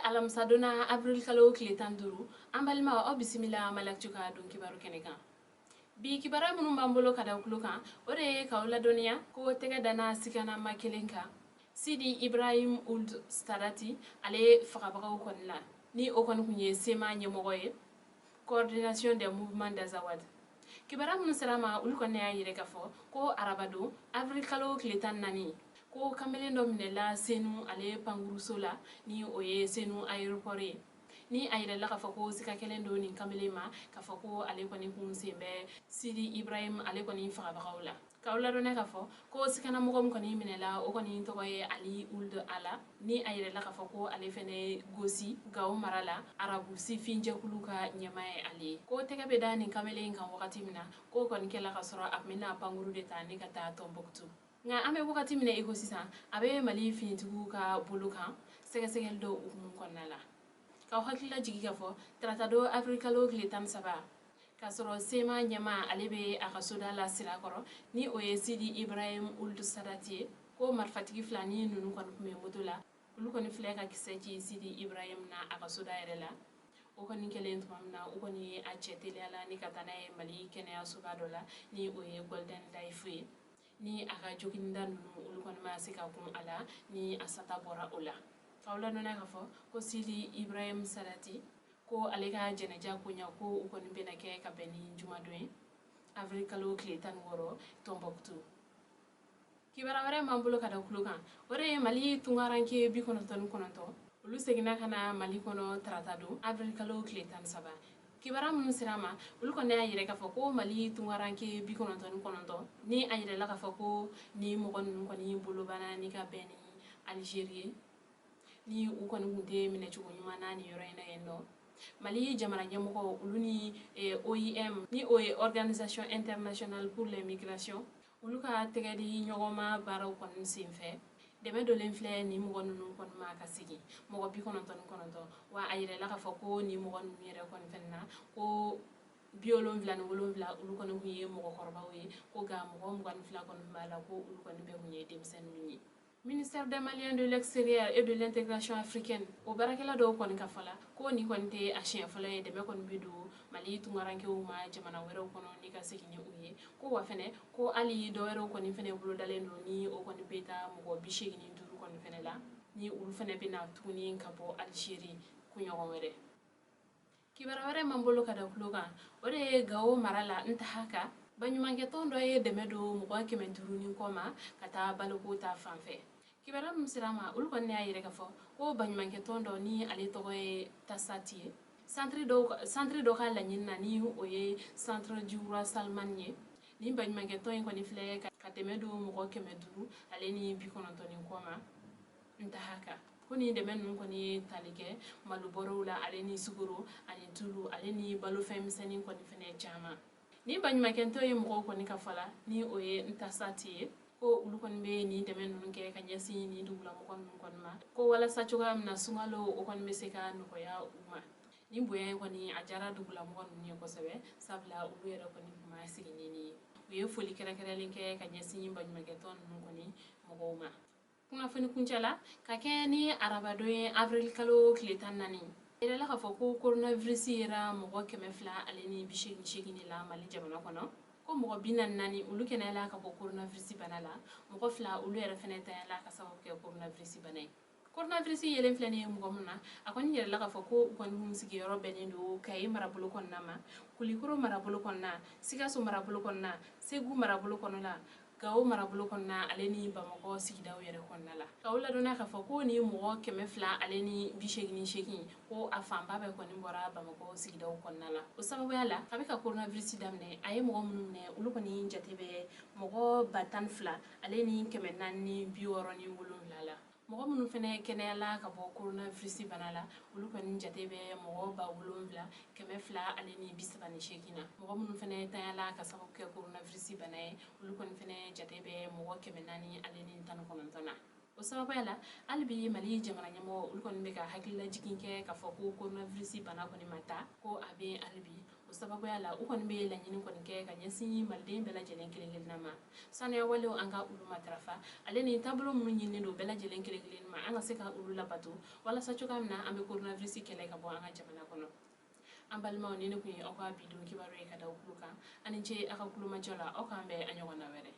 Alamisadon na, avril kalo tile 15, an balima, aw bisimila Maliactu ka don kibaru kɛnɛ kan. Bi kibaruya minnu b'an bolo ka da kulo kan, o de ye k'aw ladɔnniya ko tɛgɛ danna sikanama kelen kan, Sidi Ibrahim Ould Sadati ale fagabagaw kɔni la, ni o kɔni kun ye CMA ɲɛmɔgɔ ye, Coordination des mouvements d'Azawad. Kibaruya minnu sera ma, olu kɔni y'a yɛrɛ k'a fɔ ko arabadon, avril kalo tile 14, ko kamalen dɔ minɛla Senu ale pankuruso la, ni o ye Senu aéroport ye, ni a yɛrɛla k'a fɔ ko sika kɛlen don nin kamalen ma k'a fɔ ko ale kɔni kun sen bɛ Sidi Ibrahim ale kɔni fagabagaw la. K'aw ladɔnniya k'a fɔ ko sikanamɔgɔ min kɔni minɛla, o kɔni tɔgɔ ye Ali Ould Ala, ni a yɛrɛla k'a fɔ ko ale fɛnɛ ye Gosi, Gawo mara la, arabu sifin jɛkulu ka ɲɛmaa ye ale ye. Ko tɛgɛ bɛ da nin kamalen in kan wagati min na, k'o kɔni kɛla ka sɔrɔ a tun bɛna pankuru de ta ni ka taa Tɔnbɔkutu. Nka an bɛ wagati min na i ko sisan, a bɛ Mali finitigiw ka bolo kan sɛgɛsɛgɛli dɔw hukumu kɔnɔna la. K'aw hakilila jigi k'a fɔ tarata don, avril kalo tile 13, k'a sɔrɔ CMA ɲɛmaa ale bɛ a ka soda la Sirakɔrɔ, ni o ye Sidi Ibrahim Ould Sadati ye, ko marifatigi fila ni ninnu kɔni tun bɛ moto la, olu kɔni filɛ ka kisɛ ci Sidi Ibrahim na a ka soda yɛrɛ la. O kɔni kɛlen tuma min na, u kɔni ye a cɛ teliya la ni ka taa n'a ye Mali kɛnɛyasoba dɔ la, ni o ye Golden Life ye, ni a ka joginda ninnu olu kɔni ma se ka kun a la, ni a sata bɔra o la. K'aw ladɔnniya k'a fɔ ko Sidi Ibrahim Sadati, ko ale ka jɛnɛja koɲa, ko u kɔni bɛna kɛ ka bɛn ni jumadon ye, avril kalo tile 16, Tɔnbɔkutu. Kibaruya wɛrɛ m'an bolo ka da kulo kan, o de ye Mali tunkaranke 99, olu seginna ka na Mali kɔnɔ tarata don, avril kalo tile 13. Kibaruya minnu sera ma, olu kɔni y'a yɛrɛ k'a fɔ ko Mali tunkaranke 99, ni a yɛrɛla k'a fɔ ko ni mɔgɔ ninnu kɔni bolobana ni ka bɛn ni Alizeri ye, ni u kɔni tun tɛ minɛcogo ɲuman na nin yɔrɔ in na yen nɔ. Mali jamana ɲɛmɔgɔ olu ni OIM, ni o ye Organisation internationale pour les migrations, olu ka tɛgɛ di ɲɔgɔnma baaraw kɔni senfɛ, dɛmɛ dolen filɛ nin mɔgɔ ninnu kɔni ma ka segin, mɔgɔ 99. Wa a yɛrɛla k'a fɔ ko nin mɔgɔ ninnu yɛrɛ kɔni fɛnɛ na, ko 77 olu kɔni tun ye mɔgɔkɔrɔbaw ye, ko nka mɔgɔ 22 kɔni b'a la, ko olu kɔni bɛɛ tun ye denmisɛnninw ye. Ministère des Maliens de l'extérieur et de l'intégration africaine, o baarakɛla dɔw kɔni ka fɔ la, ko nin kɔni tɛ a siɲɛ fɔlɔ ye dɛmɛ kɔni bɛ don Mali tunkarankew ma jamana wɛrɛw kɔnɔ ni ka segin ni u ye. Ko wa fɛnɛ, ko hali dɔ wɛrɛw kɔni fɛnɛ bolodalen don, ni o kɔni bɛ taa mɔgɔ 85 kɔni fɛnɛ la, ni olu fɛnɛ bɛ na tuguni ka bɔ Algérie kunɲɔgɔn wɛrɛ. Kibaruya wɛrɛ m'an bolo ka da kulo kan, o de ye Gawo mara la, Ntahaka, baɲumankɛtɔn dɔ ye dɛmɛ don mɔgɔ 500 ni kɔ ma ka taa baloko ta fan fɛ. Kibaruya min sera ma, olu kɔni y'a yɛrɛ k'a fɔ ko baɲumankɛtɔn dɔ, ni ale tɔgɔ ye Tasati ye, centre dɔ ka laɲini na, ni o ye Centre du Roi Salman ye, ni baɲumankɛtɔn in kɔni filɛ ka dɛmɛ don mɔgɔ 590 ni kɔ ma Ntahaka. Ko ni dɛmɛ ninnu kɔni ye tali kɛ malobɔrɔw la, ale ni sukoro ani tulu, ale ni balofɛn misɛnnin kɔni fɛnɛ caman. Ni baɲumankɛtɔn ye mɔgɔw kɔni ka fɔ la, ni o ye Ntasati ye, ko olu kɔni bɛ nin dɛmɛ ninnu kɛ ka ɲɛsin nin dugulamɔgɔ ninnu kɔni ma, ko walasa cogoya min na sunkalo o kɔni bɛ se ka nɔgɔya u ma. Nin bonya in kɔni a diyara dugulamɔgɔ ninnu ye kosɛbɛ, sabula olu yɛrɛ kɔni tun ma sigi ni nin ye. U ye foli kɛrɛnkɛrɛnlen kɛ ka ɲɛsin baɲumankɛtɔn ninnu kɔni mɔgɔw ma. Kunnafoni kuncɛ la, ka kɛ ni arabadon ye, avril kalo tile 14, yɛrɛla k'a fɔ ko coronavirus yera mɔgɔ 288 de la Mali jamana kɔnɔ, ko mɔgɔ 44 olu kɛnɛyala ka bɔ coronavirus bana la, mɔgɔ 2 olu yɛrɛ fɛnɛ tanyala ka sababu kɛ coronavirus bana ye. Coronavirus yelen filɛ nin ye mɔgɔ min na, a kɔni yɛrɛla k'a fɔ ko u kɔni kun sigiyɔrɔ bɛnnen don Kayi marabolo kɔnɔna ma, Kulikoro marabolo kɔnɔna, Sikaso marabolo kɔnɔna, Segu marabolo kɔnɔna, Gawo marabolo kɔnɔna, ale ni Bamakɔ sigidaw yɛrɛ kɔnɔna la. K'aw ladɔnniya k'a fɔ ko ni mɔgɔ 288, ko a fanba bɛɛ kɔni bɔra Bamakɔ sigidaw kɔnɔna la. O sababuya la, a bɛ ka coronavirus daminɛ, a ye mɔgɔ minnu minɛ, olu kɔni jate bɛ mɔgɔ 12,467 la. Mɔgɔ minnu fɛnɛ kɛnɛyala ka bɔ coronavirus bana la, olu kɔni jate bɛ mɔgɔ 7,238 na. Mɔgɔ minnu fɛnɛ tanyala ka sababu kɛ coronavirus bana ye, olu kɔni fɛnɛ jate bɛ mɔgɔ 419 na. O sababuya la, hali bi Mali jamana ɲɛmɔgɔ olu kɔni bɛ ka hakililajigin kɛ k'a fɔ ko coronavirus bana kɔni ma taa, ko a bɛ hali bi. O sababuya la, u kɔni bɛ laɲini kɔni kɛ ka ɲɛsin maliden bɛɛ lajɛlen kelen kelenna ma, sanuya walew an ka olu matarafa, ale ni taabolo minnu ɲininen don bɛɛ lajɛlen kelen kelen ma, an ka se ka olu labato walasa cogoya min na an bɛ coronavirus kɛlɛ ka bɔ an ka jamana kɔnɔ. An balimaw, ni ne kun ye aw ka bi don kibaru ye ka da aw tulo kan. Ani ce aw ka kulomajɔ la. Aw k'an bɛn a ɲɔgɔnna wɛrɛ.